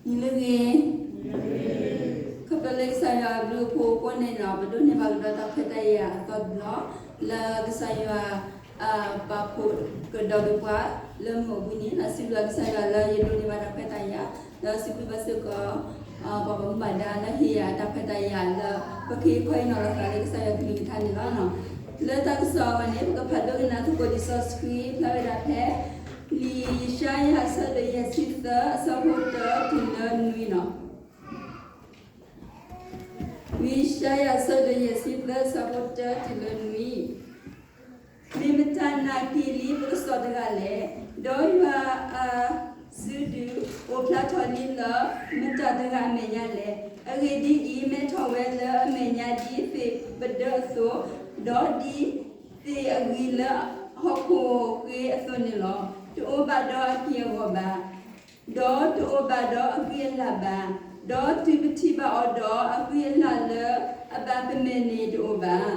နံၤလၢအဂ့ၤ, ခီဖျိလၢကစၢ်ယွၤအဘျုးအဖှိၣ်အဃိန့ၣ်ဒီး ပဒိးန့ၢ်ဘၣ်ကဒီးတၢ်ခွဲးတၢ်ယာ်အသီတဘျီ လၢကစၢ်ယွၤ ပာ်ဖှိၣ်ကဒီးပပှၤလၢမုၢ်အိၣ်ဘှံးနံၤ ဒီးစံးဘျုးကစၢ်ယွၤလၢယဒိးန့ၢ်ဘၣ်တၢ်ခွဲးတၢ်ယာ် ဒီးစံးဘျုးဘၣ်စ့ၢ်ကီး ပှၤဘၣ်မူဘၣ်ဒါလၢဟ့ၣ်ယၤတၢ်ခွဲးတၢ်ယာ်လၢ ပကဟ့ၣ်ခီဟ့ၣ်နီၤလိာ်သးလၢကစၢ်ယွၤကလုၢ်ကထါန့ၣ်လီၤ. လၢတၢ်ကစီၣ်အဂီၢ်န့ၣ် ပကဖးဒိကနၣ်သကိးလံာ်စီဆှံဖျါဝဲဒၣ်ဖဲ လံာ်ယၡါယၤအဆၢဒိၣ်ယဲၢ်ဆံသၢ အဆၢဖိတၢတုၤလၢနွံလီၤ. လံာ်ယၡါယၤအဆၢဒိၣ်ယဲၢ်ဆံသၢ အဆၢဖိတၢတုၤလၢနွံ, မ့ၢ်မတၤနာ်က့ၤလံပကစီၣ်တဂၤလဲၣ်, ဒီးယွၤအစုဒုးအိၣ်ဖျါထီၣ်လံလၢ မတၤတဂၤအမဲာ်ညါလဲၣ်. အဂ့ၢ်ဒ်အံၤ, မဲထီၣ်ဝဲလၢအမဲာ်ညါဒ်သ့ၣ်ပဒၢအသိး, ဒီးဒ်သ့ၣ်အဂံၢ်လၢဟီၣ်ခိၣ်ဃ့အသိးန့ၣ်လီၤ. တအိၣ်ဘၣ်ဒီးအက့ၢ်အဂီၤဘၣ် ဒီးတအိၣ်ဘၣ်ဒီးအဂံၢ်အလၣ်ဘၣ်, ဒီးတုၤပထံၣ်ဘၣ်အီၤဒီး အဂံၢ်အလၣ်လၢအဘၣ်ပမဲာ်န့ၣ်တအိၣ်ဘၣ်.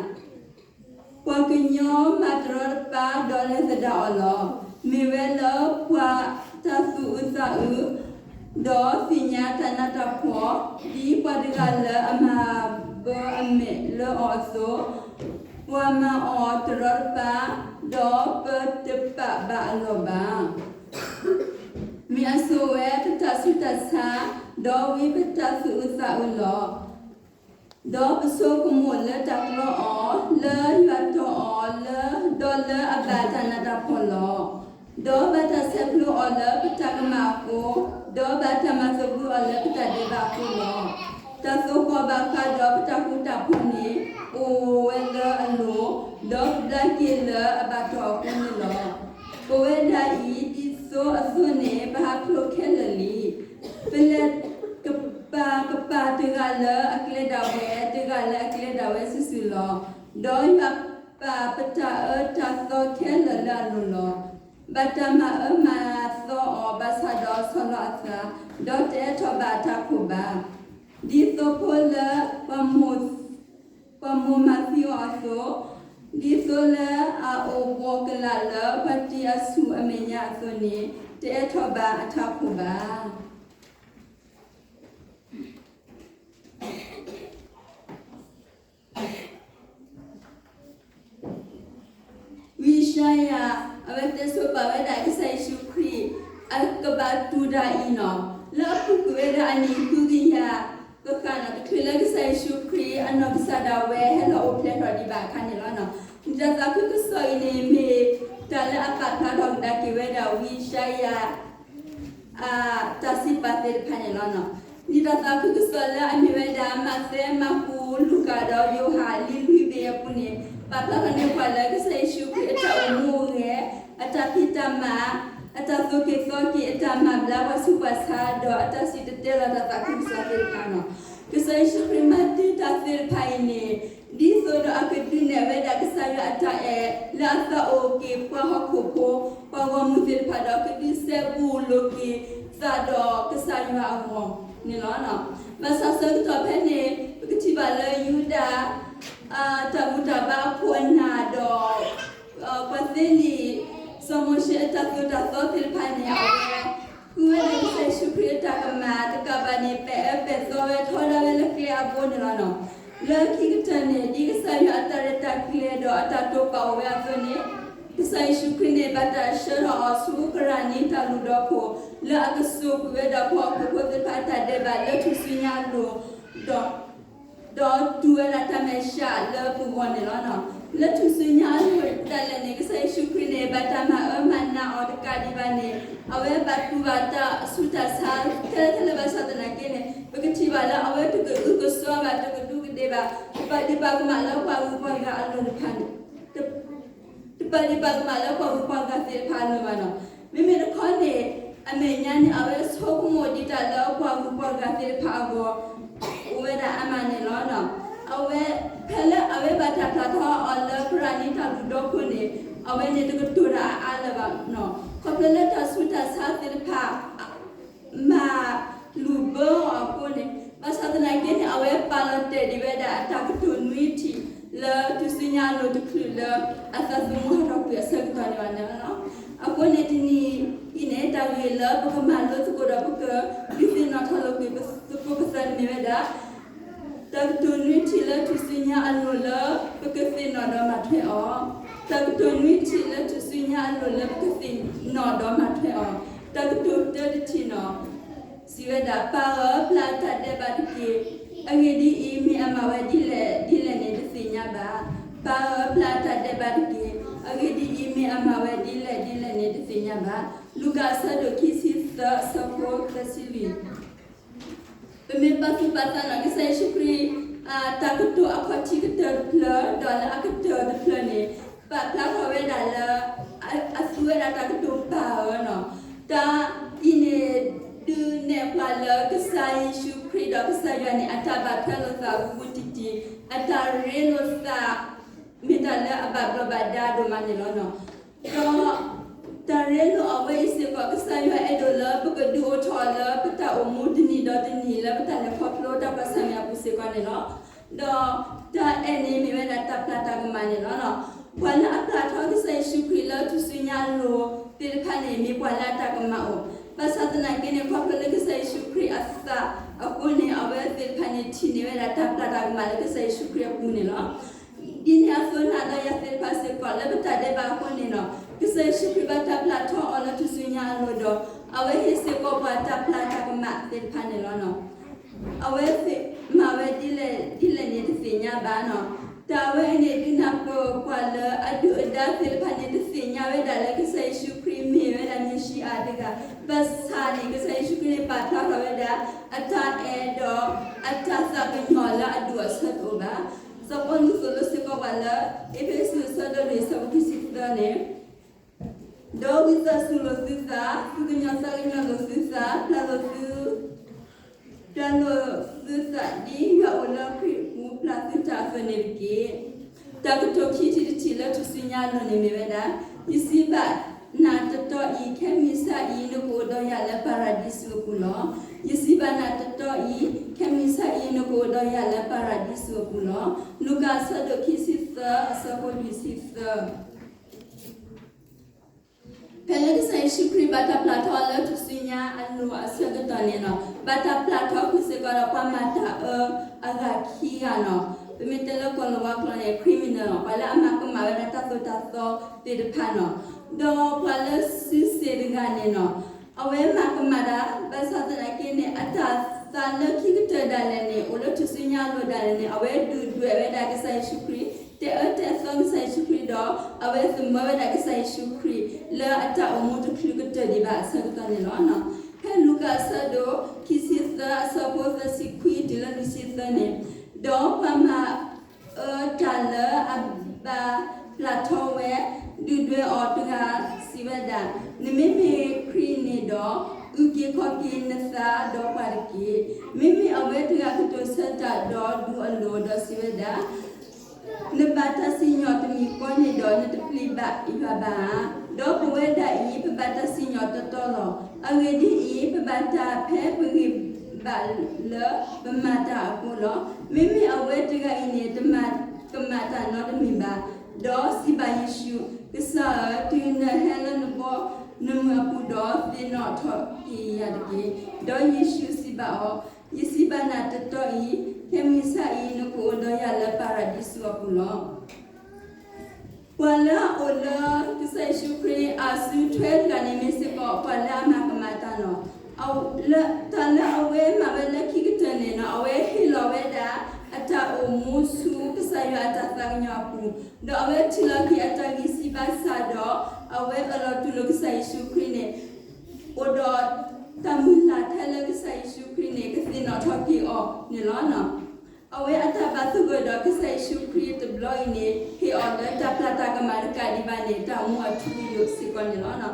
ပှၤကညီမၤတရီတပါဒီးလဲၤသဒၣ်အီၤလီၤ. မ့ၢ်ဝဲလၢပှၤတၢ်သူၣ်အုးသးအုး ဒီးသ့ၣ်ညါတၢ်နးတၢ်ဖှီၣ်, ဒ်ပှၤတဂၤလၢအမၤဘၢအမဲာ်လၢအီၤအသိး, ပှၤမၤအီၤတရီတပါ, ဒီးပတပာ်ဘၣ်အလီၢ်ဘၣ်. မ့ၢ်အစိာ်ဝဲပတၢ်ဆူးတၢ်ဆါ, ဒီးဝံပတၢ်သူၣ်အုးသးအုးလီၤ. ဒီးပဆိကမိၣ်လၢတၢ်ကျီအီၤ, လၢယွၤတီၢ်အီၤလၢ, ဒီးလၢအဘၣ်တၢ်နးတၢ်ဖှီၣ်လီၤ. ဒီးဘၣ်တၢ်ဆဲးဖျိအီၤလၢပတၢ်ကမၣ်အဃိ, ဒီးဘၣ်တၢ်မၤသဘှံးအီၤလၢပတၢ်ဒဲးဘးအဃိလီၤ. တၢ်သိၣ်ဃီၣ်ဘၣ်ဃးဒီးပတၢ်ဃူတၢ်ဖိးန့ၣ် အိၣ်ဝဲလၢအလိၤ, ဒီးကဒါက့ၤလၢအဘၣ်တီၢ်အဃိန့ၣ်လီၤ. ပဝဲဒၣ်အံၤ ဒ်သိအသိးန့ၣ် ပဟးဖျိးခဲလၢာ်လံ. ပလဲၤကပာ်ကပာ်တဂၤလၢအကျဲဒၣ်ဝဲ, တဂၤလၢအကျဲဒၣ်ဝဲစုာ်စုာ်လီၤ. ဒီးယွၤပာ်ပတၢ်အၢတၢ်သီခဲလၢာ်လၢအလိၤလီၤ. ဘၣ်တၢ်မၤအၢမၤသီအီၤဘၣ်ဆၣ်ဒီးဆီၣ်လီၤအသး, ဒီးတအိးထီၣ်ဘၣ်အထးခိၣ်ဘၣ်. ဒ်သိဖိလၢ ပှၤမိၢ်မၤသံအီၤအသိး, ဒ်သိလၢအအိၣ်ဘှီၣ်ကလာ်လၢပှၤတံၤအဆူၣ်အမဲာ်ညါအသိးန့ၣ်, တအိးထီၣ်ဘၣ်အထးခိၣ်ဘၣ်. ဝံယၡါယၤ အဝဲသ့ၣ်ဆိပာ်ဝဲဒၣ်ကစၢ်ယ့ၣ်ၡူးခရံာ် အကဘၣ်တူၢ်တၢ်အံၤနီၤ, လၢအပူၤကွံာ်ဝဲဒၣ်အနံၣ်ဃုကယၤဃၣ်ဃၣ်နီၤ, တချုးလၢကစၢ်ယ့ၣ်ၡူးခရံာ်အနီၢ်ကစၢ်ဒၣ်ဝဲဟဲလီၤအိၣ်ဖျဲၣ်ထီၣ်ဒံးဘၣ်အခါန့ၣ်လီၤ. တၢ်သးခုကစီၣ်အံၤန့ၣ် မ့ၢ်တၢ်လၢအပာ်ဖျါထီၣ်ကဒါက့ၤဝဲဒၣ်ဝံယၡါယၤ အတၢ်စံးပာ်သ့ၣ်တဖၣ်န့ၣ်လီၤ. ဒ်တၢ်သးခုကစီၣ်လၢအမ့ၢ်ဝဲဒၣ် မးသဲ, မၢ်ကူး, လူၤကၣ် ဒီးယိၤဟၣ် လံာ်လွံၢ်ဘ့ၣ်အပူၤန့ၣ် ပာ်ဖျါထီၣ်န့ၢ်ပှၤလၢကစၢ်ယ့ၣ်ၡူးခရံာ်အတၢ်အိၣ်မူအိၣ်ဂဲၤ, အတၢ်ဖံးတၢ်မၤ, အတၢ်သိၣ်က့ၤသီက့ၤ, အတၢ်မၤဘျါပှၤဆူးပှၤဆါ, ဒီးအတၢ်စံၣ်တဲၤတဲလီၤတၢ်သးခုကစီၣ်သ့ၣ်တဖၣ်လီၤ. ကစၢ်ယ့ၣ်ၡူးခရံာ်မၤတ့ၢ်တၢ်သ့ၣ်တဖၣ်အံၤန့ၣ် ဒ်သိးဒီးအကဒုးနဲၣ်ဝဲဒၣ်ကစၢ်ယွၤအတၢ်အဲၣ် လၢအသးအိၣ်က့ၤပှၤဟီၣ်ခိၣ်ဖိ, ပှၤဂီၢ်မုၢ်သ့ၣ်တဖၣ်ဒီး ကဒုးစဲဘူးလိာ်က့ၤသးဒီးကစၢ်ယွၤအဂီၢ်န့ၣ်လီၤ. ဘၣ်ဆၣ်ဆၢကတီၢ်ဖဲန့ၣ် ပကထံၣ်ဘၣ်လၢယူဒၤ တၢ်ဘူၣ်တၢ်ဘါအခိၣ်အနၢ်ဒီး ပှၤသ့လံာ် စီၤမိၤၡ့အတၢ်သိၣ်တၢ်သီသ့ၣ်တဖၣ်န့ၣ် အဝဲ ဃုဝဲဒၣ်ကစၢ်ယ့ၣ်ၡူးခရံာ်အတၢ်ကမၣ်တကးဘၣ်န့ၣ် ပဲာ်အၢပဲာ်သီဝဲထီဒါဝဲလၢကျဲအဘိန့ၣ်လီၤ. လၢခံကတၢၢ်န့ၣ် ဒ်ကစၢ်ယွၤအတၢ်ရဲၣ်တၢ်ကျဲၤဒီးအတၢ်တိာ်ပာ်အိၣ်ဝဲအသိးန့ၣ် ကစၢ်ယ့ၣ်ၡူးခရံာ်န့ၣ် ဘၣ်တၢ်ဆှၢထီၣ်အီၤဆူကရၣ်နံတၢ်လုၢ်ဒီခိၣ် လၢအကစိာ်ကွံာ်ဝဲဒၣ်ပှၤဟီၣ်ခိၣ်ဖိသ့ၣ်တဖၣ်အတၢ်ဒဲးဘးလၢထူၣ်စုညါအလိၤ ဒီး ဒီးတူၢ်ဝဲဒၣ်တၢ်မဲာ်ဆှးလၢပဂီၢ်န့ၣ်လီၤ. လၢထူၣ်စုညါအလိၤဒၣ်လဲာ်န့ၣ် ကစၢ်ယ့ၣ်ၡူးခရံာ်န့ၣ် ဘၣ်တၢ်မၤအၢမၤနးအီၤတကးဒံးဘၣ်န့ၣ် အဝဲဘၣ်တူၢ်ဘၣ်တၢ်ဆူးတၢ်ဆါထဲလဲၣ်ထဲလဲၣ်ဘၣ်ဆၣ်သနာ်က့န့ၣ် ပကထံၣ်ဘၣ်လၢအဝဲတကအုကစွါဘၣ် တကဒူးကဒ့ၣ်ဘၣ် တပာ်ဒံးပာ်ကမၣ်လၢပှၤဂုၤပှၤဂၤအလိၤတဖၣ်န့ၣ် တပာ်ဒံးပာ်ကမၣ်လၢပှၤဂုၤပှၤဂၤသ့ၣ်တဖၣ်အလိၤဘၣ်နီၤ. မ့မ့ၢ်တခီန့ၣ် အမဲာ်ညါန့ၣ် အဝဲဆိကမိၣ်ဒံးတၢ်လၢပှၤဂုၤပှၤဂၤသ့ၣ်တဖၣ်အဂီၢ် အိၣ်ဝဲဒၣ်အါမးန့ၣ်လီၤ. အဝဲ ဖဲလၢအဝဲဘၣ်တၢ်ဖျါထီၣ်အီၤလၢကရၢနံတၢ်လုၢ်ဒီခိၣ်န့ၣ် အဝဲန့ၣ်တကတိၤတၢ်အါအါလၢၤဘၣ်နီၤ. ခီဖျိလၢတၢ်ဆူးတၢ်ဆါသ့ၣ်တဖၣ် မၤလူၤဘၢအီၤအဃိန့ၣ် ဘၣ်ဆၣ်သနာ်က့န့ၣ် အဝဲပာ်လီၤတဲာ်ဒံးဝဲဒၣ်အတၢ်ကတိၤနွံထံၣ်လၢထူၣ်စုညါအလိၤတချုးလၢအသးသမူဟးထီၣ်ကွံာ်အဆၢကတီၢ်န့ၣ်ဘၣ်န့ၣ်လီၤ. အဃိန့ၣ်တနံၤအံၤန့ၣ် တၢ်ဂ့ၢ်လၢပကမၤလိသကိးဒီးပကဒုးသ့ၣ်နီၣ်ထီၣ် တၢ်ကတိၤနွံထံၣ်လၢထူၣ်စုညါအလိၤလၢပကသ့ၣ်နီၣ်ဒီးမၤထွဲအီၤ, တၢ်ကတိၤနွံထံၣ်လၢထူၣ်စုညါအလိၤလၢပကသ့ၣ်နီၣ်ဒီးမၤထွဲအီၤ, တၢ်ကတိၤတၢတထံၣ်န့ၣ် စံးဝဲဒၣ်, ပၢ်ဧၢ, ပျၢ်အတၢ်ဒဲးဘးတက့ၢ်. အဂ့ၢ်ဒ်အံၤ, မ့ၢ်အမၤဝဲဒ်လဲၣ်ဒ်လဲၣ်န့ၣ် တသ့ၣ်ညါဘၣ်. ပၢ်ဧၢ, ပျၢ်အတၢ်ဒဲးဘးတက့ၢ်. အဂ့ၢ်ဒ်အံၤ, မ့ၢ်အမၤဝဲဒ်လဲၣ်ဒ်လဲၣ်န့ၣ် တသ့ၣ်ညါဘၣ်. လူၤကၣ်အဆၢဒိၣ်ခံဆံသၢ အဆၢဖိသၢဆံလွံၢ်. ပမ့ၢ်ပာ်သူၣ်ပာ်သးန့ၣ် ကစၢ်ယ့ၣ်ၡူးခရံာ် တၢ်ကတိၤအခီၣ်ထံးကတၢၢ်တဖျၢၣ် ဒီးလၢအကတၢၢ်တဖျၢၣ်န့ၣ် ပာ်ဖျါထီၣ်ဝဲဒၣ်လၢ အသူဝဲဒၣ်တၢ်ကတိၤပၢ်ဧၢန့ၣ်. တၢ်အံၤန့ၣ် ဒုးနဲၣ်ပှၤလၢကစၢ်ယ့ၣ်ၡူးခရံာ်ဒီးကစၢ်ယွၤန့ၣ် အတၢ်ဘၣ်ထွဲလိာ်သးဂူာ်ဂူာ်တံၢ်တံၢ်, အတၢ်ရ့လိာ်သး မ့ၢ်တၢ်လၢအဘၣ်ဘျီးဘၣ်ဒါဒိၣ်မးန့ၣ်လီၤ. ဒီးတၢ်ရ့လိာ်အဝဲအံၤစ့ၢ်ကီး ကစၢ်ယွၤအဲၣ်ဒိးလၢပကဒုးအိၣ်ထီၣ်လၢပတၢ်အိၣ်မူတနံၤဒီးတနံၤ လၢပတၢ်လဲၤခီဖျိတၢ်ကွၢ်ဆၢၣ်မဲာ်အပူၤစ့ၢ်ကီးန့ၣ်လီၤ. ဒီးတၢ်အဲၣ်န့ၣ်မ့ၢ်ဝဲဒၣ်တၢ်ပျၢ်တၢ်ကမၣ်န့ၣ်လီၤ. ပှၤလၢအပျၢ်ထီၣ်ကစၢ်ယ့ၣ်ၡူးခရံာ်လၢထူၣ်စုညါအလိၤသ့ၣ်တဖၣ်န့ၣ် မ့ၢ်ပှၤလၢအတၢ်ကမၣ်အိၣ်, ဘၣ်ဆၣ်သနာ်က့န့ၣ် ခီဖျိလၢကစၢ်ယ့ၣ်ၡူးခရံာ်အသးအဃိန့ၣ် အဝဲသ့ၣ်တဖၣ်န့ၣ် ထံၣ်န့ၢ်ဝဲဒၣ်တၢ်ပျၢ်တၢ်ကမၣ်လၢကစၢ်ယ့ၣ်ၡူးခရံာ်အပူၤန့ၣ်လီၤ. ဒ်န့ၣ်အသိး နာ်ဒီးယၤသ့ၣ်တဖၣ်စ့ၢ်ကီး လၢပတၢ်ဒဲးဘးအဃိန့ၣ်လီၤ. ကစၢ်ယ့ၣ်ၡူးခရံာ်ဘၣ်တၢ်ပျၢ်ထီၣ်အီၤလၢထူၣ်စုညါအလိၤဒီး အဝဲဟ့ၣ်စ့ၢ်ကီးပှၤတၢ်ပျၢ်တၢ်ကမၣ်သ့ၣ်တဖၣ်န့ၣ်လီၤ. အဝဲသ့ၣ်မၤဝဲဒ်လဲၣ်ဒ်လဲၣ်န့ၣ် တသ့ၣ်ညါဘၣ်န့ၣ်. တၢ်ဝဲအံၤန့ၣ် ဒုးနၢ်ပၢၢ်ပှၤလၢအဒုၣ်အဒါသ့ၣ်တဖၣ်န့ၣ် တသ့ၣ်ညါဝဲဒၣ်လၢကစၢ်ယ့ၣ်ၡူးခရံာ်မ့ၢ်ဝဲဒၣ်မ့ၣ်ၡံအၤတဂၤ, ဘၣ်ဆၣ်န့ၣ် ကစၢ်ယ့ၣ်ၡူးခရံာ်န့ၣ် ပာ်ဖျါထီၣ်ဝဲဒၣ် အတၢ်အဲၣ်ဒီးအတၢ်သးကညီၤလၢအဒိၣ်အဆၢတအိၣ်ဘၣ်. စီၤပီလူးသိၣ်လိစ့ၢ်ကီးပှၤလၢ အ့းဖ့းစူး အဆၢဒိၣ်လွံၢ် အဆၢဖိခံဆံသၢန့ၣ်, ဒီးဝံသးစူၤလိာ်သုသး, သူၣ်ကညီၤသးကညီၤလိာ်သုသး, ပျၢ်လိာ်သု, ပျၢ်လိာ်သုသးဒ်ယွၤအိၣ်လၢခရံာ်အပူၤ ပျၢ်သုတၢ်အသိးန့ၣ်တက့ၢ်. တၢ်ကတိၤခံထံၣ်တထံၣ်လၢထူၣ်စုညါအလိၤန့ၣ်မ့ၢ်ဝဲဒၣ်, ယစံးဘၣ်နၤတတီအံၤ, ခဲမုၢ်ဆါအံၤ နကအိၣ်ဒီးယၤလၢပၤရဒံစူးအပူၤလီၤ. ယစံးဘၣ်နၤတတီအံၤ, ခဲမုၢ်ဆါအံၤ နကအိၣ်ဒီးယၤလၢပၤရဒံစူးအပူၤလီၤ. လူၤကၣ်အဆၢဒိၣ်ခံဆံသၢ အဆၢဖိလွံၢ်ဆံသၢ. ဖဲလၢကစၢ်ယ့ၣ်ၡူးခရံာ်ဘၣ်တၢ်ပျၢ်ထီၣ်လၢထူၣ်စုညါအလိၤအဆၢကတီၢ်န့ၣ်လီၤ, ဘၣ်တၢ်ပျၢ်ထီၣ်ကွံာ်စ့ၢ်ကီးဒီးပှၤမၤတၢ်အၢအဂၤခံဂၤန့ၣ်လီၤ. ပမ့ၢ်တဲလၢကီၢ်လၤဝါကျိာ်န့ၣ် criminal လီၤ, ပှၤလၢအမၤကမၣ်ဝဲဒၣ်တၢ်သိၣ်တၢ်သီသ့ၣ်တဖၣ်န့ၣ်လီၤ. ဒီးပှၤလၢစုစ့ၣ်တဂၤန့ၣ်လီၤ, အဝဲမၤကမၣ်တၢ်, ဘၣ်ဆၣ်သနာ်က့န့ၣ် အတၢ်သးလၢခံကတၢၢ်ဒၣ်လဲာ်န့ၣ် အိၣ်လၢထူၣ်စုညါအလိၤဒၣ်လဲာ်န့ၣ် အဝဲဒုၣ်ဒွဲၣ်ဝဲဒၣ်ကစၢ်ယ့ၣ်ၡူးခရံာ်, တဲအၢတဲသီကစၢ်ယ့ၣ်ၡူးခရံာ်ဒီး အဝဲသမၢဝဲဒၣ်ကစၢ်ယ့ၣ်ၡူးခရံာ် လၢအတၢ်အိၣ်မူတချုးကတၢၢ်ဒံးဘၣ်အဆၢကတီၢ်န့ၣ်လီၤ. ဖဲလူၤကၣ်အဆၢဒိၣ်ခံဆံသၢ အဆၢဖိသၢဆံခွံတုၤလၢလွံၢ်ဆံသၢန့ၣ်, ဒီးပှၤမၤအၢတၢ်လၢအဘၣ်ပျၢ်ထီၣ်ဝဲ ဒုၣ်ဒွဲၣ်အီၤတဂၤစံးဝဲဒၣ်, နမ့မ့ၢ်ခရံာ်န့ၣ်ဒီး အုၣ်က့ၤခီၣ်က့ၤနသးဒီးပှၤတက့ၢ်. မ့မ့ၢ်အဝဲတဂၤကတိၤဆၢတၢ်ဒီးဒူအလိၤဒီးစံးဝဲဒၣ်, နဘၣ်တၢ်စံၣ်ညီၣ်တမံၤဃီန့ၣ်ဒီး နတပျံၤဘၣ်ယွၤဘၣ်ဧါ. ဒီးပဝဲဒၣ်အံၤ ပဘၣ်တၢ်စံၣ်ညီၣ်တီတီလီၤ. အဂ့ၢ်ဒ်အံၤ, ပဘၣ်တၢ်ဖဲပဂ့ၢ်ဘၣ်လၢပမၤတၢ်အဃိလီၤ. မ့မ့ၢ်အဝဲတဂၤအံၤန့ၣ် တမၤကမၣ်တၢ်နီတမံၤဘၣ်, ဒီးစံးဘၣ်ယ့ၣ်ၡူး, ကစၢ်ဧၢ, တုၤနဟဲလၢနဘီနမုၢ်အပူၤဒီး သ့ၣ်နီၣ်ထီၣ်က့ၤယၤတက့ၢ်. ဒီးယ့ၣ်ၡူးစံးဘၣ်အီၤ, ယစံးဘၣ်နၤတတီအံၤ, ခဲမုၢ်ဆါအံၤ နကအိၣ်ဒီးယၤလၢပၤရဒံစူးအပူၤလီၤ. ပှၤလၢအအိၣ်လၢကစၢ်ယ့ၣ်ၡူးခရံာ်အစုထွဲတဂၤန့ၣ် မ့ၢ်စ့ၢ်ကီးပှၤလၢအမၤကမၣ်တၢ်လီၤ. တၢ်လၢအဝဲမၤဝဲလၢခံကတၢၢ်န့ၣ်လီၤ, အဝဲဟ့ၣ်လီၤဝဲဒၣ်အတၢ်အိၣ်မူဆူကစၢ်ယွၤအတၢ်သးကညီၤအပူၤ, ဒီးအဝဲထံၣ်လီၤက့ၤအတၢ်ဂံၢ်စၢ်ဘါစၢ်ဒီး အဝဲအၢၣ်လီၤတူၢ်လိာ်ကစၢ်ယ့ၣ်ၡူးခရံာ်န့ၣ် အိၣ်ဒီးတၢ်မုၢ်လၢ်ထဲလၢကစၢ်ယ့ၣ်ၡူးခရံာ်န့ၣ် ကသ့ၣ်နီၣ်ထီၣ်က့ၤအီၤန့ၣ်လီၤ. အဝဲအတၢ်ဘၣ်သဂၢၢ်ဒီးကစၢ်ယ့ၣ်ၡူးခရံာ်တဘျီအံၤန့ၣ် ဟ့ၣ်အီၤလၢတၢ်ပျၢ်တၢ်ကမၣ်တကးဒံးဘၣ်န့ၣ် တၢ်အိၣ်မူအထူအယိာ်စ့ၢ်ကီးန့ၣ်လီၤ.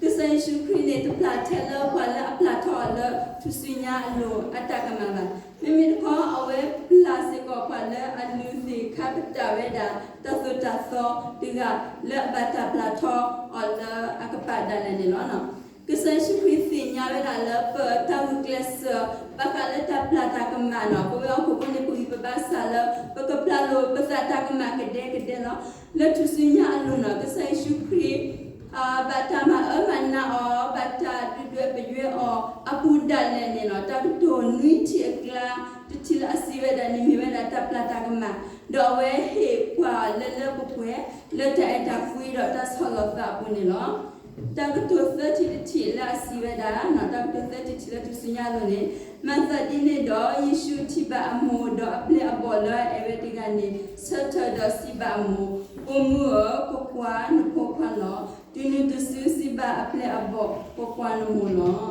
ကစၢ်ယ့ၣ်ၡူးခရံာ်န့ၣ် တပျၢ်ထဲလၢပှၤလၢအပျၢ်ထီၣ်အီၤလၢထူၣ်စုညါအလိၤအတၢ်ကမၣ်ဘၣ်. မ့မ့ၢ်တခီ အဝဲပျၢ်စ့ၢ်ကီးပှၤလၢအလူၤသ့ၣ်ခါပတာ်ဝဲဒၣ် တၢ်သိၣ်တၢ်သီတဂၤ လၢအဘၣ်တၢ်ပျၢ်ထီၣ်အီၤလၢအကပၤဒၣ်လဲာ်န့ၣ်လီၤ. ကစၢ်ယ့ၣ်ၡူးခရံာ်သ့ၣ်ညါဝဲဒၣ်လၢပတၢ်ဂုာ်ကျဲးစၢး ဘၣ်ဃးလၢတၢ်ပျၢ်တၢ်ကမၣ်န့ၣ်လီၤ. ပဝဲဟီၣ်ခိၣ်ဖိန့ၣ် ပဂံၢ်ပဘါစၢ်လၢ ပကပျၢ်လိာ်ပသးတၢ်ကမၣ်ကဒဲကဒဲလီၤ. လၢထူၣ်စုညါအလိၤန့ၣ်လီၤ, ကစၢ်ယ့ၣ်ၡူးခရံာ် ဘၣ်တၢ်မၤအၢမၤနးအီၤ, ဘၣ်တၢ်ဒုၣ်ဒွဲၣ်ပယွဲ ဝဲအီၤအပူၤဒၣ်လဲာ်န့ၣ်လီၤ. တၢ်ကတိၤနွံထံၣ်အကျါ တထံၣ်လၢအစံးဝဲဒၣ်န့ၣ် မ့ၢ်ဝဲဒၣ်တၢ်ပျၢ်တၢ်ကမၣ်, ဒီးအဝဲဟ့ၣ်ကွၢ်လၢလၢပှဲၤပှဲၤ လၢတၢ်အဲၣ်တၢ်ကွံဒီးတၢ်ဆီၣ်လီၤသးအပူၤန့ၣ်လီၤ. တၢ်ကတိၤသၢထံၣ်တထံၣ်လၢအစံးဝဲဒၣ်, တၢ်ကတိၤသၢထံၣ်တထံၣ်လၢထူၣ်စုညါအလိၤန့ၣ်, မၤသးဒ်န့ၣ်ဒီး ယ့ၣ်ၡူးထံၣ်ဘၣ်အမိၢ်ဒီးအပျဲၢ်အဘီၣ်လၢအအဲၣ်ဝဲတဂၤန့ၣ် ဆၢထၢၣ်ဒီးစံးဘၣ်အမိၢ်, ပိာ်မုၣ်ဧၢ, ကွၢ်ကွၢ်, နဖိခွါလီၤ. တုၤနုၤတစုစံးဘၣ်အပျဲၢ်အဘီၣ်, ကွၢ်ကွၢ်, နမိၢ်လီၤ.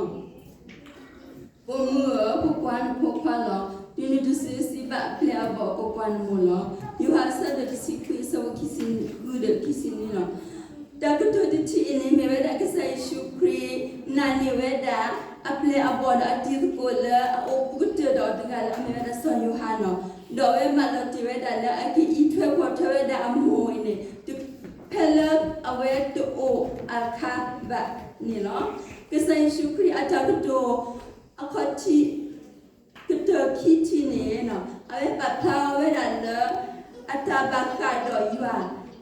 ပိာ်မုၣ်ဧၢ, ကွၢ်ကွၢ်, နဖိခွါလီၤ. တုၤနုၤတစုစံးဘၣ်အပျဲၢ်အဘီၣ်, ကွၢ်ကွၢ်, နမိၢ်လီၤ. ယိၤဟၣ်အဆၢဒိၣ်တဆံခွံ အဆၢဖိခံဆံဃုဒီးခံဆံနွံလီၤ. တၢ်ကတိၤတထံၣ်အံၤန့ၣ် မ့ၢ်ဝဲဒၣ်ကစၢ်ယ့ၣ်ၡူးခရံာ် နာ်န့ၢ်ဝဲဒၣ် အပျဲၢ်အဘီၣ်ဒီးအတံၤသကိးလၢအအိၣ်ဘူးကတၢၢ်ဒီးအီၤတဂၤလၢအမ့ၢ်ဝဲဒၣ်စီၤယိၤဟၣ်န့ၣ်လီၤ. ဒီးအဝဲမၤလီၤတ့ၢ်ဝဲဒၣ်လၢအကအံးထွဲကွၢ်ထွဲဝဲဒၣ်အမိၢ်အံၤန့ၣ် ဖဲလၢအဝဲတအိၣ်အခါဘၣ်န့ၣ်လီၤ. ကစၢ်ယ့ၣ်ၡူးခရံာ်အတၢ်ကတိၤ အခီၣ်ထံး ကတၢၢ်ခံထံၣ်န့ၣ် အဝဲပာ်ဖျါထီၣ်ဝဲဒၣ်လၢ အတၢ်ဘၣ်ဃးဒီးယွၤ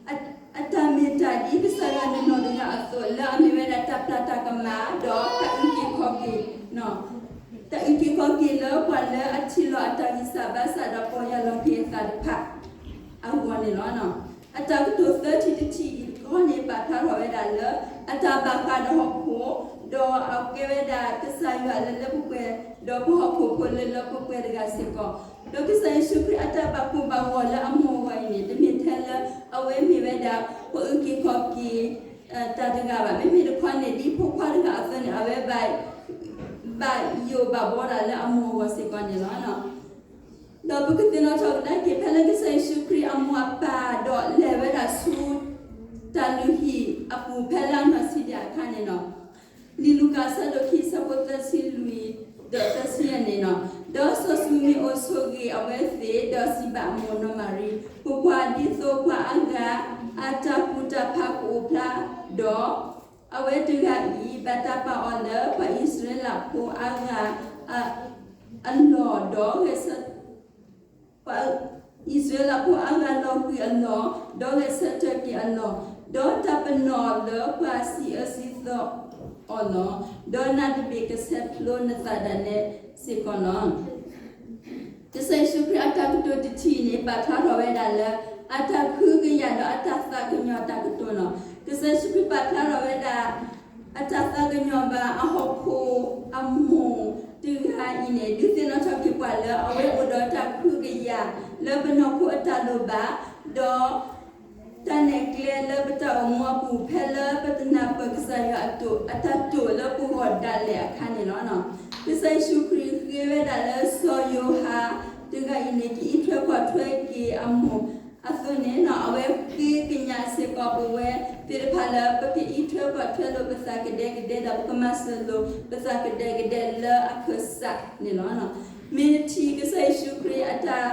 အတၢ်မ့ၢ်တၢ်ဒ်ကစၢ်ယွၤနီၢ်နီၢ်တဂၤအသိး လၢအမ့ၢ်ဝဲဒၣ်တၢ်ပျၢ်တၢ်ကမၣ် ဒီးတၢ်အုၣ်က့ၤခီၣ်က့ၤ တၢ်အုၣ်က့ၤခီၣ်က့ၤလၢပှၤလၢအထံၣ်လီၤအတၢ်ဂံၢ်စၢ်ဘါစၢ်ဒီးပီၢ်ယၢ်လီၤက့ၤအသးတဖၣ်အဂီၢ်န့ၣ်လီၤ. အတၢ်ကတိၤသၢထံၣ်တထံၣ်အံၤတခီန့ၣ် ပာ်ဖျါထီၣ်ဝဲဒၣ်လၢ အတၢ်ဘၣ်ဃးဒီးဟီၣ်ခိၣ်, ဒီးအကဲဝဲဒၣ်ကစၢ်ယွၤလၢလၢပှဲၤပှဲၤ, ဒီးပှၤဟီၣ်ခိၣ်ဖိလၢလၢပှဲၤပှဲၤတဂၤစ့ၢ်ကီး, ဒီးကစၢ်ယ့ၣ်ၡူးခရံာ်အတၢ်ဘၣ်ကိၢ်ဘၣ်ဂီၤလၢအမိၢ်အဂီၢ်အံၤန့ၣ် တမ့ၢ်ထဲလၢအဝဲမ့ၢ်ဝဲဒၣ် ပှၤအုၣ်က့ၤခီၣ်က့ၤ တၢ်တဂၤဘၣ်. မ့မ့ၢ်တခီန့ၣ် ဒ်ဖိခွါတဂၤအသိးန့ၣ် အဝဲ ဘၣ်ယိၣ်ဘၣ်ဘှီဒၣ်လၢအမိၢ်အဂီၢ်စ့ၢ်ကီးန့ၣ်လီၤ. ဒီးပကသ့ၣ်နီၣ်ထီၣ်ကဒါက့ၤ ဖဲလၢကစၢ်ယ့ၣ်ၡူးခရံာ်အမိၢ်အပၢ်ဒီးလဲၤဝဲဒၣ်ဆူ တၢ်လုၢ်ဟံၣ်အပူၤ ဖဲလၢအနီၢ်ဆံးဒံးအခါန့ၣ်လီၤ. လံာ်လူၤကၣ်အဆၢဒိၣ်ခံ အဆၢဖိသၢဆံလွံၢ် ဒီးသၢဆံယဲၢ်န့ၣ်လီၤ. ဒီးစီၤၡမံၤအိၣ်ဆိၣ်ဂ့ၤအဝဲသ့ၣ် ဒီးစံးဘၣ်အမိၢ်နီၢ်မၤရံ, ကွၢ်ကွၢ်, ဒ်သိးပှၤအါဂၤအတၢ်ကူၣ်တၢ်ဖးကအိၣ်ဖျါဒီး အဝဲတဂၤအံၤ ဘၣ်တၢ်ပာ်အီၤလၢ ပှၤအံၣ်စရ့လးဖိအါဂၤအလီၢ်, ဒီးဂဲၤဆၢ ပှၤအံၣ်စရ့လးဖိအါဂၤလီၤဃံၤအလီၢ်, ဒီးဂဲၤဆၢထၢၣ်က့ၤအလီၢ်, ဒီးတၢ်ပနီၣ်လၢပှၤစံးအၢစံးသီအီၤလီၤ. ဒီးနၤတဘ့ၣ်ကဆဲးဖျိနသးဒၣ်နဲစ့ၢ်ကီးလီၤ. ကစၢ်ယ့ၣ်ၡူးခရံာ်အတၢ်ကတိၤတထံၣ်န့ၣ် ပာ်ဖျါထီၣ်ဝဲဒၣ်လၢ အတၢ်ခုကယာ်ဒီးအတၢ်သးကညီၤတၢ်ကတိၤလီၤ. ကစၢ်ယ့ၣ်ၡူးခရံာ်ပာ်ဖျါထီၣ်ဝဲဒၣ် အတၢ်သးကညီၤဘၣ်အဟီၣ်ခိၣ်အမိၢ်တဂၤအံၤန့ၣ် ဒုးသ့ၣ်နီၣ်ထီၣ်က့ၤပှၤလၢ အဝဲအိၣ်ဒီးတၢ်ခုကယာ်လၢပနီၢ်ခိအတၢ်လိၣ်ဘၣ်, ဒီး တၢ်နဲၣ်ကျဲလၢပတၢ်အိၣ်မူအပူၤ ဖဲလၢပတနၢ်ပၢၢ်ကစၢ်ယွၤအတၢ်တိာ် အတၢ်တိာ်လၢပဂီၢ်ဒၣ်လဲာ်အခါန့ၣ်လီၤ. ကစၢ်ယ့ၣ်ၡူးခရံာ်ဃ့ဝဲဒၣ်လၢစီၤယိၤဟၣ်တဂၤအံၤန့ၣ် ကအံးထွဲကွၢ်ထွဲက့ၤအမိၢ်အသိးန့ၣ် အဝဲဃ့ကညးစ့ၢ်ကီးပဝဲသ့ၣ်တဖၣ်လၢ ပကအံးထွဲကွၢ်ထွဲလိာ်ပသးကဒဲကဒဲဒီး ပကမၤစၢၤလိာ်ပသးကဒဲကဒဲလၢအခၢၣ်စးန့ၣ်လီၤ. မ့ၢ်တထံၣ်ကစၢ်ယ့ၣ်ၡူးခရံာ်အတၢ်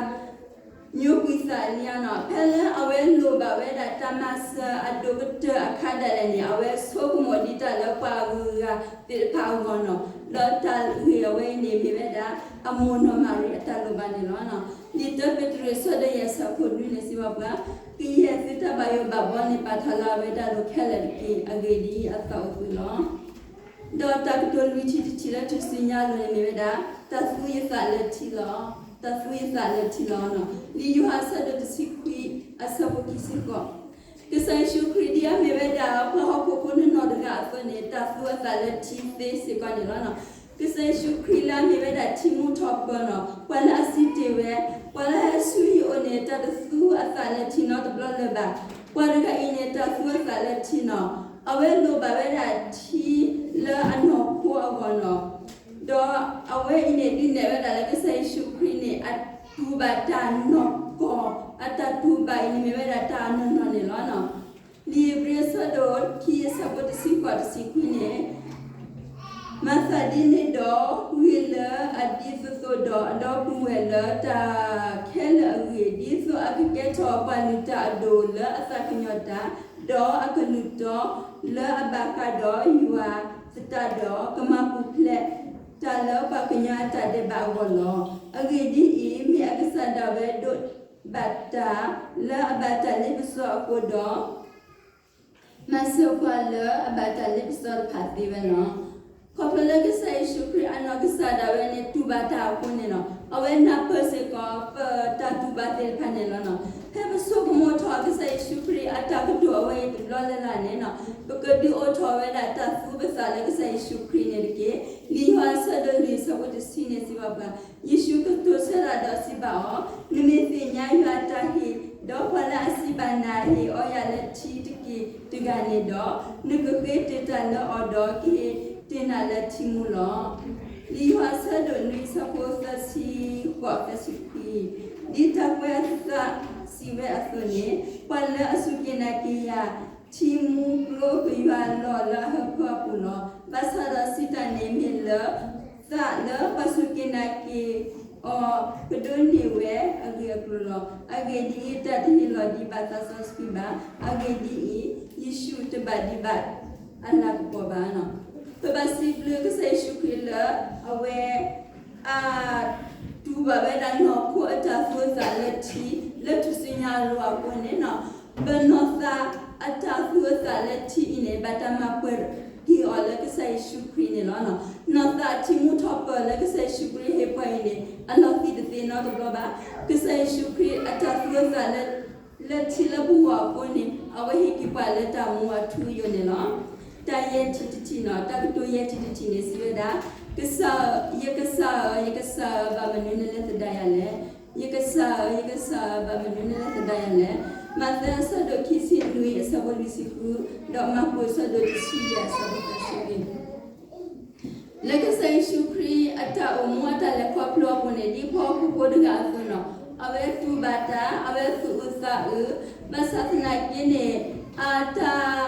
ညိကွံာ်သးလံန့ၣ်, ဖဲလၢအဝဲလိၣ်ဘၣ်ဝဲဒၣ်တၢ်မၤစၢၤအဒိၣ်ကတၢၢ်အခါဒၣ်လဲာ်န့ၣ် အဝဲဆိကမိၣ်ဒံးတၢ်လၢပှၤအဂုၤအဂၤသ့ၣ်တဖၣ်အဂီၢ်န့ၣ်, ဒီးတၢ်ဂ့ၢ်အဝဲအံၤန့ၣ် မ့ၢ်ဝဲဒၣ် အမိၢ်နီၢ်မၤရံအတၢ်လိၣ်ဘၣ်န့ၣ်လီၤ. လံာ်တၢပ့းတရူး အဆၢဒိၣ်ယဲၢ် အဆၢဖိနွံန့ၣ် စံးဘၣ်ပှၤ, ကယဲၢ်သုတၢ်ဘၣ်ယိၣ်ဘၣ်ဘှီန့ၣ် ပာ်ထီၣ်လၢအဝဲဒၣ်အလိၤခဲလၢာ်တက့ၢ်. အဂ့ၢ်ဒ်အံၤ, အသးအိၣ်သုလီၤ. ဒီးတၢ်ကတိၤလွံၢ်ထံၣ်တထံၣ်လၢထူၣ်စုညါအလိၤန့ၣ်မ့ၢ်ဝဲဒၣ်, တၢ်သူယသးလၢထံလီၤ. တၢ်သူယသးလၢထံလီၤ. လံာ်ယိၤဟၣ်အဆၢဒိၣ်တဆံခွံ အဆၢဖိခံဆံဃိး, ကစၢ်ယ့ၣ်ၡူးခရံာ်ဒ်အမ့ၢ်ဝဲဒၣ် ပှၤဟီၣ်ခိၣ်ဖိနီၢ်နီၢ်တဂၤအသိးန့ၣ် တၢ်သူအသးလၢထံသ့စ့ၢ်ကီးန့ၣ်လီၤ. ကစၢ်ယ့ၣ်ၡူးခရံာ်လၢအမ့ၢ်ဝဲဒၣ်ထံမူထီၣ်ပၢၤန့ၣ်, ပှၤလၢအစံးတ့ၢ်ဝဲ, ပှၤလၢအဟဲဆူယအိၣ်န့ၣ် တၢ်တသူအသးလၢထံနီတဘျီလၢၤဘၣ်. ပှၤတဂၤအံၤန့ၣ် တၢ်သူအသးလၢထံန့ၣ်, အဝဲလိၣ်ဘၣ်ဝဲဒၣ်ထံလၢအနီၢ်ခိအဂီၢ်န့ၣ်, ဒီးအဝဲအံၤန့ၣ် ဒုးနဲၣ်ဝဲဒၣ်လၢကစၢ်ယ့ၣ်ၡူးခရံာ်န့ၣ် အတူၢ်ဘၣ်တၢ်နီၢ်ကီၢ်, အတၢ်တူၢ်ဘၣ်အံၤန့ၣ်မ့ၢ်ဝဲဒၣ်တၢ်နီၢ်နီၢ်န့ၣ်လီၤ. လံာ်ဧ့ၤဘြံၤအဆၢဒိၣ်ခံ အဆၢဖိတဆံဃိးတဆံခွံန့ၣ်, မၤသးဒ်န့ၣ်ဒီး ဂ့ၤလၢအဒ်သိးသိးဒီး အဒီပုၢ်ဝဲၢ်လၢတၢ်ခဲလၢာ်အဂ့ၢ်, ဒ်သိးအကကဲထီၣ်ပှၤလုၢ်တၢ်အဒိၣ်လၢအသးကညီၤတၢ်, ဒီးအကလုၢ်တီလၢအဘၣ်ဃးဒီးယွၤသတးဒီး ကမၤပူၤဖျဲးတၢ်လၢပှၤကညီအတၢ်ဒဲးဘးအဂီၢ်လီၤ. အဂ့ၢ်ဒ်အံၤ, မ့ၢ်အကစၢ်ဒၣ်ဝဲဒိးဘၣ်တၢ်လၢအဘၣ်တၢ်လ့ပစီအဃိဒီး မၤစၢၤပှၤလၢအဘၣ်တၢ်လ့ပစီတဖၣ်သ့ဝဲလီၤ. ခီဖျိလၢကစၢ်ယ့ၣ်ၡူးခရံာ်အနီၢ်ကစၢ်ဒၣ်ဝဲန့ၣ် တူၢ်ဘၣ်တၢ်အဃိန့ၣ်လီၤ. အဝဲနၢ်ပၢၢ်စ့ၢ်ကီး ပတၢ်တူၢ်ဘၣ်သ့ၣ်တဖၣ်န့ၣ်လီၤ. ဖဲပဆိကမိၣ်ထီၣ်ကစၢ်ယ့ၣ်ၡူးခရံာ်အတၢ်ကတိၤအဝဲအံၤတဘျီလၢ်လၢ်န့ၣ်လီၤ, ပကဒုးအိၣ်ထီၣ်ဝဲဒၣ်တၢ်သူပသးလၢကစၢ်ယ့ၣ်ၡူးခရံာ်န့ၣ်တက့ၢ်. လံာ်ယိၤဟၣ်အဆၢဒိၣ်လွံၢ်အဆၢဖိတဆံန့ၣ်စံးဘၣ်ပှၤ, ယ့ၣ်ၡူးကတိၤဆၢတၢ်ဒီးစံးဘၣ်အီၤ, နမ့ၢ်သ့ၣ်ညါယွၤအတၢ်ဟ့ၣ်, ဒီးပှၤလၢအစံးဘၣ်နၤ ဟ့ၣ်အီယၤလၢထံတက့ၢ်တဂၤန့ၣ်ဒီး, နကဃ့တ့ၢ်တၢ်လၢအီၤဒီး ကဟ့ၣ်တ့ၢ်နၤလၢထံမူလီၤ. လံာ်ယိၤဟၣ်အဆၢဒိၣ်နွံအဆၢဖိသၢဆံဃိး သၢဆံခွံ, ဒ်တၢ်ကွဲးအသးစံးဝဲအသိးန့ၣ်, ပှၤလၢအစူၢ်က့ၤနာ်က့ၤယၤ ထံမူကျိကယွၤလီၤလၢအဟၢဖၢအပူၤလီၤ. ဘၣ်ဆၣ်ဒီးစံးတၢ်န့ၣ်မ့ၢ်လၢ သးလၢပှၤစူၢ်က့ၤနာ်က့ၤအီၤ ကဒိးန့ၢ်ဝဲအဂ့ၢ်အကျိၤလီၤ. အဂ့ၢ်ဒ်အံၤ, တၢ်တဟ့ၣ်လီၤဒံးဘၣ်သးစီဆှံဘၣ်. အဂ့ၢ်ဒ်အံၤ, ယ့ၣ်ၡူးတဘၣ်ဒံးဘၣ်အလၤကပီၤဘၣ်. ပဘၣ်စံးဘျုးကစၢ်ယ့ၣ်ၡူးခရံာ်လၢအဝဲ အတူၢ်ဘၣ်ဝဲဒၣ်နီၢ်ခိအတၢ်သူအသးလၢထံ လၢထူၣ်စုညါအလိၤအဃိန့ၣ်လီၤ. ပနီၢ်သးအတၢ်သူအသးလၢထံအံၤန့ၣ် ဘၣ်တၢ်မၤပှဲၤက့ၤအီၤလၢကစၢ်ယ့ၣ်ၡူးခရံာ်န့ၣ်လီၤ. နီၢ်သးအထံမူထီၣ်ပၢၢ်လၢကစၢ်ယ့ၣ်ၡူးခရံာ်ဟ့ၣ်ပှၤအံၤန့ၣ် အလီၤသံးတသ့နီတဘျီဘၣ်. ကစၢ်ယ့ၣ်ၡူးခရံာ်အတၢ်သူအသးလၢ လၢထံလၢပဂီၢ်အဃိန့ၣ် အဝဲဟ့ၣ်က့ၤပှၤလၢတၢ်မူအထူအယိာ်န့ၣ်လီၤ. တၢ်ယဲၢ်ထံၣ်တထံၣ်န့ၣ်, တၢ်ကတိၤယဲၢ်ထံၣ်တထံၣ်န့ၣ် စံးဝဲဒၣ်, ကစၢ်ဧၢ, ယကစၢ်ဧၢ, ယကစၢ်ဧၢ, ဘၣ်မနုၤနလဲၤသဒၣ်ယၤလဲၣ်. ယကစၢ်ဧၢ, ယကစၢ်ဧၢ, ဘၣ်မနုၤနလဲၤသဒၣ်ယၤလဲၣ်. မးသဲအဆၢဒိၣ်ခံဆံနွံအဆၢဖိလွံၢ်ဆံဃု, ဒီးမၢ်ကူးအဆၢဒိၣ်တဆံယဲၢ်အဆၢဖိသၢဆံလွံၢ် လၢကစၢ်ယ့ၣ်ၡူးခရံာ်အတၢ်အိၣ်မူအတၢ်လဲၤခီဖျိအပူၤန့ၣ် ဒ်ပှၤဟီၣ်ခိၣ်ဖိတဂၤအသိးန့ၣ်, အဝဲတူၢ်ဘၣ်တၢ်, အဝဲသူၣ်အုးသးအုး, ဘၣ်ဆၣ်သနာ်က့န့ၣ်, အတၢ်,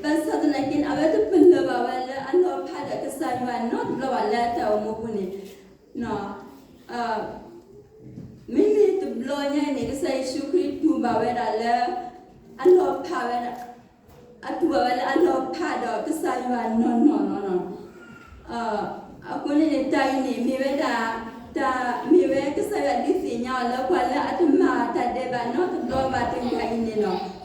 ဘၣ်ဆၣ်သနာ်က့န့ၣ် အဝဲတပလၢၢ်ဘၣ်ဝဲလၢအလီၤဖးဒီးကစၢ်ယွၤနီတဘျီဘၣ်လၢအတၢ်အိၣ်မူအပူၤန့ၣ် မ့မ့ၢ်တဘျီညါအံၤန့ၣ် ကစၢ်ယ့ၣ်ၡူးခရံာ်တူၢ်ဘၣ်ဝဲဒၣ်လၢ အလီၤဖးဝဲဒၣ်, အတူၢ်ဘၣ်ဝဲလၢအလီၤဖးဒီးကစၢ်ယွၤနီၢ်နီၢ်လီၤ. အဃိန့ၣ်န့ၣ် တၢ်အံၤန့ၣ် မ့ၢ်ဝဲဒၣ်, တၢ်မ့ၢ်ဝဲကစၢ်ယွၤဒုးသ့ၣ်ညါအီၤလၢပှၤလၢအတမၤတၢ်ဒဲးဘးနီတဘျီဘၣ်တဂၤအံၤန့ၣ်လီၤ.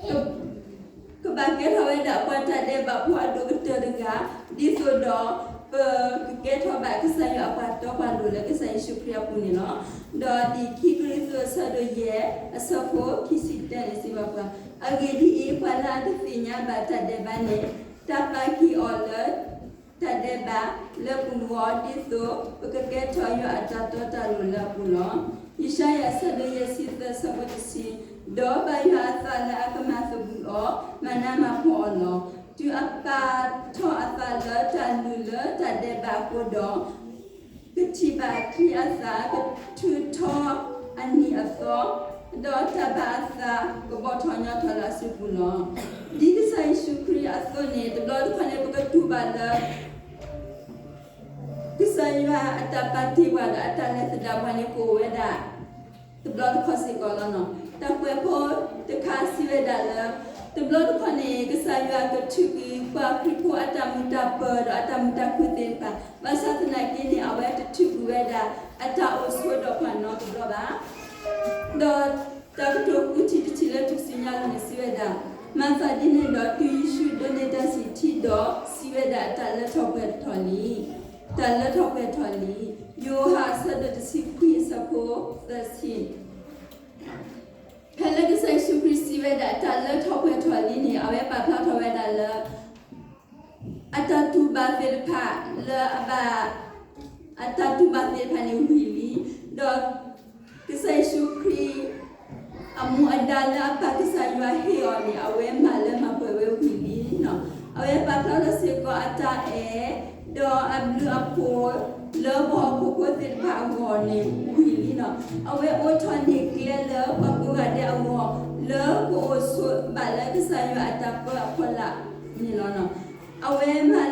ကဘၣ်ကဲထီၣ်ဝဲဒၣ်ပှၤတၢ်ဒဲးဘးဖိအဒိၣ်ကတၢၢ်တဂၤ, ဒ်သိးဒီး ပကကဲထီၣ်ဘၣ်ကစၢ်ယွၤအပှၤတီပှၤလိၤလၢကစၢ်ယ့ၣ်ၡူးခရံာ်အပူၤန့ၣ်လီၤ. ဒီးလံာ်ခံကရံၣ်သူးအဆၢဒိၣ်ယဲၢ်အဆၢဖိခံဆံတၢန့ၣ်စံးဘၣ်ပှၤ, အဂ့ၢ်ဒ်အံၤ, ပှၤလၢအတသ့ၣ်ညါဘၣ်တၢ်ဒဲးဘးန့ၣ်, တၢ်ပာ်က့ၤအီၤလၢ တၢ်ဒဲးဘးလၢပဂီၢ် ဒ်သိးပကကဲထီၣ်ယွၤအတၢ်တီတၢ်လိၤလၢအပူၤလီၤ. ယၡါယၤအဆၢဒိၣ်ယဲၢ်ဆံသၢအဆၢဖိတဆံ, ဒီးဘၣ်ယွၤအသးလၢအကမၤသဘှံးအီၤ, မၤနးမၤဖှီၣ်အီၤလီၤ. တုၤအပာ်ထီၣ်အသးလၢတၢ်လုၢ်လၢတၢ်ဒဲးဘးအဃိဒီး ကထံၣ်ဘၣ်အချံအသၣ်, ကထုးထီအနံၤအသီ, ဒီးတၢ်ဘၣ်အသးကဘီၣ်ထီၣ်ညီထီၣ်လၢအစုပူၤလီၤ. ဒ်ကစၢ်ယ့ၣ်ၡူးခရံာ်အသိးန့ၣ် တဘျီတခီၣ်န့ၣ် ပကတူၢ်ဘၣ်လၢ ကစၢ်ယွၤအတၢ်ပာ်တ့ၢ်ပှၤဒီးအတၢ်လဲၤသဒၣ်ပှၤန့ၣ် ကအိၣ်ဝဲဒၣ် တဘျီတခီၣ်စ့ၢ်ကီးလီၤ. တၢ်ကွဲးဖိတခါစံးဝဲဒၣ်လၢ တဘျီတခီၣ်န့ၣ် ကစၢ်ယွၤကထုးကွံာ်ပှၤခရံာ်ဖိအတၢ်မုာ်တၢ်ပၢၤဒီးအတၢ်မုာ်တၢ်ခုၣ်သ့ၣ်တဖၣ်, ဘၣ်ဆၣ်သနာ်က့န့ၣ် အဝဲတထုးကွံာ်ဝဲဒၣ် အတၢ်အိၣ်ဆိးဒီးပှၤနီတဘျီဘၣ်. ဒီးတၢ်ကတိၤဃုထံၣ်တထံၣ်လၢထူၣ်စုညါအလိၤန့ၣ်စံးဝဲဒၣ်, မၤသးဒ်န့ၣ်ဒီးတုၤယ့ၣ်ၡူးဒိးန့ၢ်တၢ်ဆံၣ်ထံဒီးစံးဝဲဒၣ် တၢ်လၢထီၣ်ပှဲၤထီၣ်လံ, တၢ်လၢထီၣ်ပှဲၤထီၣ်လံ. ယိၤဟၣ်အဆၢဒိၣ်တဆံခွံအဆၢဖိသၢဆံ ဖဲလၢကစၢ်ယ့ၣ်ၡူးခရံာ်စံးဝဲဒၣ် တၢ်လၢထီၣ်ပှဲၤထီၣ်လံန့ၣ် အဝဲပာ်ဖျါထီၣ်ဝဲဒၣ်လၢ အတၢ်တူၢ်ဘၣ်သ့ၣ်တဖၣ်လၢအဘၣ်, အတၢ်တူၢ်ဘၣ်သ့ၣ်တဖၣ်န့ၣ်ဝံၤလံ, ဒီးကစၢ်ယ့ၣ်ၡူးခရံာ် အမူအဒါလၢအပၢ်ကစၢ်ယွၤဟ့ၣ်အီၤန့ၣ် အဝဲမၤလၢမၤပှဲၤဝဲဝံၤလံလီၤ. အဝဲပာ်ဖျါထီၣ်စ့ၢ်ကီးအတၢ်အဲၣ်, ဒီးအဘျုးအဖှိၣ် လၢပှၤဟီၣ်ခိၣ်ဖိသ့ၣ်တဖၣ်အဂီၢ်န့ၣ်ဝံၤလံလီၤ. အဝဲအိးထီၣ်န့ၢ်ကျဲလၢပှၤကိးဂၤဒဲးအဂီၢ် လၢကအိၣ်ဆိးဘၣ်လၢကစၢ်ယွၤအတၢ်ပၢအဖီလာ်န့ၣ်လီၤ. အဝဲမၤ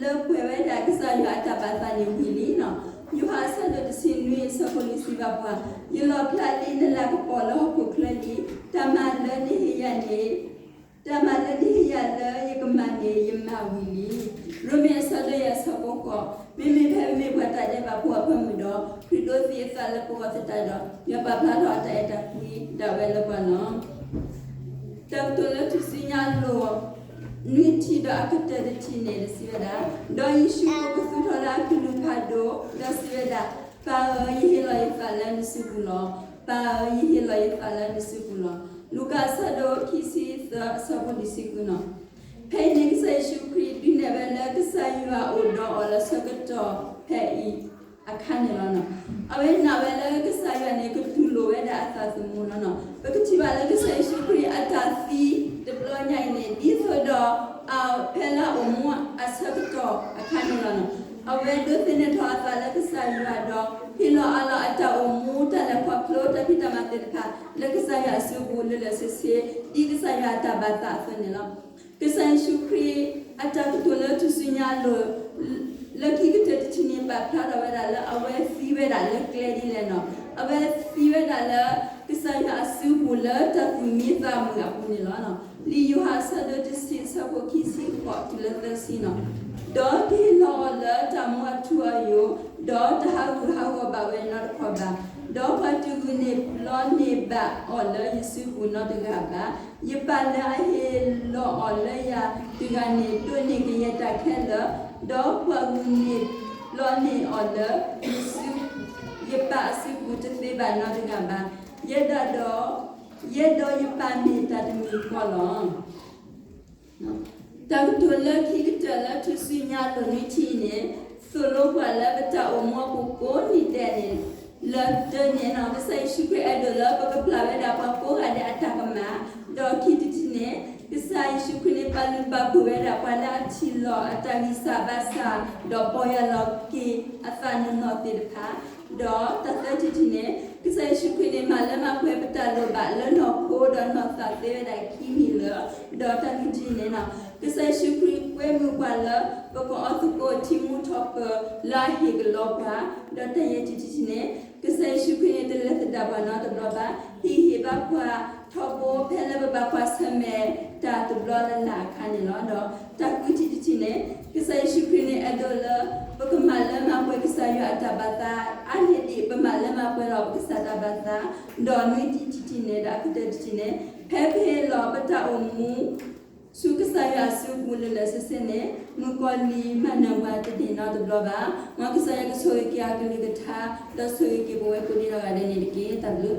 လၢပှဲၤဝဲဒၣ်ကစၢ်ယွၤအတၢ်ဘၣ်သးန့ၣ်ဝံၤလံလီၤ. ယိၤဟၣ်အဆၢဒိၣ်တဆံနွံအဆၢဖိလွံၢ်စံးဘၣ်ပှၤ, ယလီၣ်ဖျါလံနလၤကပီၤလၢဟီၣ်ခိၣ်ချၢလံ, တၢ်မၤလၢနဟ့ၣ်ယၤန့ၣ်, တၢ်မၤလၢနဟ့ၣ်ယၤလၢယကမၤန့ၣ် ယမၤဝံၤလံ. ရိမ့ၤအဆၢဒိၣ်ယဲၢ်အဆၢဖိဃိး, မ့မ့ၢ်ဖဲပမ့ၢ်ပှၤတၢ်ဒဲးဘးဖိအဖၢမုၢ်ဒီး ခရံာ်ဒိးသံအသးလၢပဂီၢ်သတးဒီး ယွၤပာ်ဖျါထီၣ်အတၢ်အဲၣ်တၢ်ကွံဒၣ်ဝဲလၢပှၤလီၤ. တၢ်ကတိၤလၢထူၣ်စုညါအလိၤ နွံထံၣ်ဒီးအကတၢၢ်တထံၣ်န့ၣ် တစံးဝဲဒၣ်, ဒီးယ့ၣ်ၡူးကိးပသူထီၣ်လၢအကလုၢ်ဖးဒိၣ်, ဒီးစံးဝဲဒၣ်, ပၢ်ဧၢ, ယဟ့ၣ်လီၤယသးလၢနစုပူၤလီၤ. ပၢ်ဧၢ, ယဟ့ၣ်လီၤယသးလၢနစုပူၤလီၤ. လူၤကၣ်အဆၢဒိၣ်ခံဆံသၢ အဆၢဖိလွံၢ်ဆံဃုနီၤ. ဖဲအံၤန့ၣ် ကစၢ်ယ့ၣ်ၡူးခရံာ်ဒုးနဲၣ်ဝဲလၢကစၢ်ယွၤအိၣ်ဒီးအီၤလၢဆၢကတီၢ်ဖဲအံၤအခါန့ၣ်လီၤ. အဝဲနာ်ဝဲလၢကစၢ်ယွၤန့ၣ် ကတူၢ်လိာ်ဝဲဒၣ်အသးသမူလီၤ. ပကထံၣ်ဘၣ်လၢကစၢ်ယ့ၣ်ၡူးခရံာ်အတၢ်သံတဘျီညါအံၤန့ၣ် ဒ်သိးဒီး ဖဲလၢအအိၣ်မူအဆၢကတီၢ်အခါန့ၣ်လီၤ. အဝဲဒိးသန့ၤထီၣ်အသးလၢကစၢ်ယွၤဒီး ဟ့ၣ်လီၤအးလီၤအတၢ်အိၣ်မူ တၢ်လဲၤခီဖျိ တၢ်ဖံးတၢ်မၤသ့ၣ်တဖၣ် လၢကစၢ်ယွၤအစုပူၤလၢာ်လၢာ်ဆ့ဆ့ ဒ်ကစၢ်ယွၤအတၢ်ဘၣ်သးအသိးန့ၣ်လီၤ. ကစၢ်ယ့ၣ်ၡူးခရံာ်အတၢ်ကတိၤလၢထူၣ်စုညါအလိၤ လၢခံကတၢၢ်တထံၣ်န့ၣ် ပာ်ဖျါထီၣ်ဝဲဒၣ်လၢအဝဲသံဝဲဒၣ်လၢကျဲဒ်လဲၣ်နီၤ. အဝဲသံဝဲဒၣ်လၢ ကစၢ်ယွၤအစုပူၤလၢတၢ်သူၣ်မံသးမုာ်အပူၤန့ၣ်လီၤ. လံာ်ယိၤဟၣ်အဆၢဒိၣ်တဆံ အဆၢဖိခံဆံဃိးတုၤလၢသၢဆံနီၤ. ဒီးကဟ့ၣ်လီၤအီၤလၢတၢ်မူအထူအယိာ်, ဒီးတဟးဂူာ်ဟးဂီၤဘၣ်ဝဲနီတခီၣ်ဘၣ်. ဒီးပှၤတဂုာ်န့ၢ်ပျီန့ၢ်ဘၣ်အီၤလၢယစုပူၤနီတဂၤဘၣ်. ယပၢ်လၢအဟ့ၣ်လီၤအီၤလၢယၤတဂၤန့ၣ် ဒိးန့ၢ်ကယဲၢ်တၢ်ခဲလၢာ်, ဒီးပှၤဂုာ်န့ၢ်ပျီန့ၢ်အီၤလၢ ယပၢ်အစုပူၤတသ့ဘၣ်နီတဂၤဘၣ်. ယဲဒၣ်ဒီး ယဲဒီးယပၢ်မ့ၢ်တၢ်တမံၤဃီလီၤ. တၢ်ကတိၤလၢခံကတၢၢ်လၢထူၣ်စုညါအလိၤနွံထံၣ်အံၤန့ၣ် သိၣ်လိပှၤလၢပတၢ်အိၣ်မူအပူၤကိးနံၤဒဲးန့ၣ် လၢတၢန့ၣ်နီၤ. ကစၢ်ယ့ၣ်ၡူးခရံာ်အဲၣ်ဒိးလၢပကပျၢ်ဝဲဒၣ်ပှၤကိးဂၤဒဲးအတၢ်ကမၣ်, ဒီးခံထံၣ်တထံၣ်န့ၣ် ကစၢ်ယ့ၣ်ၡူးခရံာ်န့ၣ် ပာ်လုၢ်ပာ်ပှ့ၤဝဲဒၣ်ပှၤလၢအထံၣ်လီၤအတၢ်ဂံၢ်စၢ်ဘါစၢ် ဒီးပီၢ်ယၢ်လီၤက့ၤအသးနီၢ်နီၢ်သ့ၣ်တဖၣ်, ဒီးတၢ်သၢထံၣ်တထံၣ်န့ၣ် ကစၢ်ယ့ၣ်ၡူးခရံာ်န့ၣ် မၤလၢမၤပှဲၤပတၢ်လိၣ်ဘၣ်လၢနီၢ်ခိဒီးနီၢ်သးသ့ဝဲဒၣ်ခံမံၤလၢာ်, ဒီးတၢ်လွံၢ်ထံၣ်န့ၣ်နီၤ ကစၢ်ယ့ၣ်ၡူးခရံာ်ကွဲမုာ်ပှၤလၢ ပကအီသကိးထံမူထီၣ်ပၢၤလၢအဟ့ၣ်ကလီပှၤ, ဒီးတၢ်ယဲၢ်ထံၣ်တထံၣ်န့ၣ် ကစၢ်ယ့ၣ်ၡူးခရံာ်န့ၣ် တလဲၤသဒၣ်ပှၤနီတဘျီဘၣ်, ဟ့ၣ်ဂံၢ်ဟ့ၣ်ဘါပှၤထီဘိဖဲလၢပဘၣ်ကွၢ်ဆၢၣ်မဲာ်တၢ်တဘျီလၢ်လၢ်အခါန့ၣ်လီၤ. ဒီးတၢ်ဃုထံၣ်တထံၣ်န့ၣ် ကစၢ်ယ့ၣ်ၡူးခရံာ်န့ၣ် အဲၣ်ဒိးလၢ ပကမၤလၢမၤပှဲၤကစၢ်ယွၤအတၢ်ဘၣ်သး အါန့ၢ်ဒံးပမၤလၢမၤပှဲၤလီၤပကစၢ်တၢ်ဘၣ်သး, ဒီးနွံထံၣ်တထံၣ်န့ၣ် ဒီးအကတၢၢ်တထံၣ်န့ၣ် ဖဲပဟ့ၣ်လီၤပတၢ်အိၣ်မူ ဆူကစၢ်ယွၤအစုပူၤလၢာ်လၢာ်ဆ့ဆ့န့ၣ် မုၣ်ကီၤလံၢ်မၤနၢၤပှၤတန့ၢ်နီတဘျီဘၣ်. မ်ကစၢ်ယွၤကဆိၣ်ဂ့ၤက့ၤအကလုၢ်ကထါ ဒီးဆိၣ်ဂ့ၤက့ၤပဝဲကိးဒံနီၢ်ဂၤဒဲးန့ၣ်တက့ၢ်. တၢ်ဘျုး